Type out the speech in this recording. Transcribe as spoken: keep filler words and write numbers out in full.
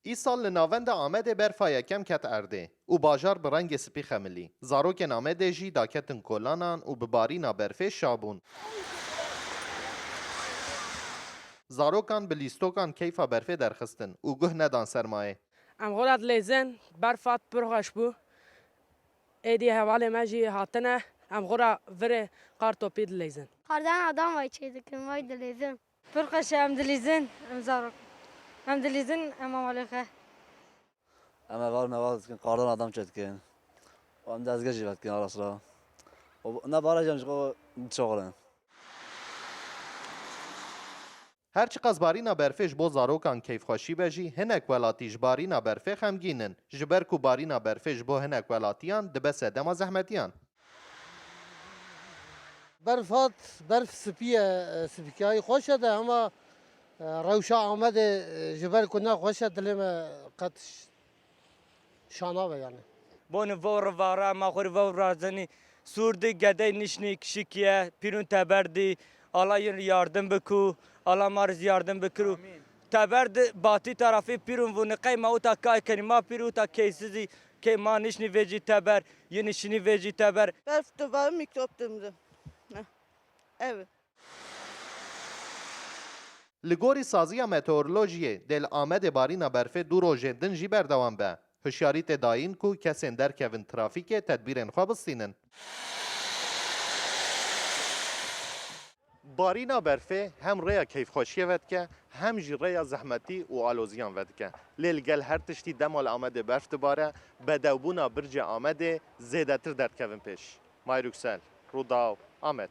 Îsal li navenda Amedê berfa yekem ket erdê û bajar bi rengê spî xemilî. Zarokên Amedê jî daketin kolanan û bi barîna berfê şa bûn. Zarokan bi lîstokan keyfa berfê derxistin û guh nedan sermayê. Em xwe re dileyzin, berf hat pir xweş bû. Êdî hevalê me jî hatine, em xwe re virê qar topî dileyzin. Qardan adam vay çê dikin, vay dileyzin. Pir xweş e, em dilîzin, em zarok. Em dilîzin, em hevalê xwe. Em heval meval dikin, qardan adam çê dikin. Û em dezgeh jî vedikin ara sira. Û ne bara jî em ji xwe dişoxilin. Her çiqas barîna berfê ji bo zarokan keyfxweşî be jî, hinek welatî ji barîna berfê xemgîn in. Ji ber ku barîna berfê ji bo hinek welatiyan dibe sedema zehmetiyan. Berf hat, berf spî ye, e, spîkayî xweş e de, hema, e, rewşa Amedê, e, ji ber ku ne xweş e, dilê me qet ş-, şa nabe yani. Bonî vewr vara, ma xwe rê vewr razenî. Sûr di gedey nişnî kişikiye, pîrûn teber dî, Allah yin yardım biku, Allah ma riz yardım bikiru. Teber di batî tarafî pîrûn vûni qey ma uta kay kenî, ma pîrû uta keysizî, key ma nişnî vêcî teber, yini şinî vêcî teber. Berf tu va mikrop dimri. Ev. Li gorî Saziya Meteorolojiyê dê li Amedê barîna berfê du rojên din jî berdewam be. Hişyarî tê dayîn ku kesên derkevin trafîkê tedbîrên xwe bistînin. Barîna berfê hem rêya keyfxweşiyê vedike, hem jî rêya zehmetî û aloziyan vedike. Lê li gel her tiştî dema li Amedê berf dibare, bedewbûna bircê Amedê zêdetir derdikevin pêş. May Ruksel, Rûdaw, Amed.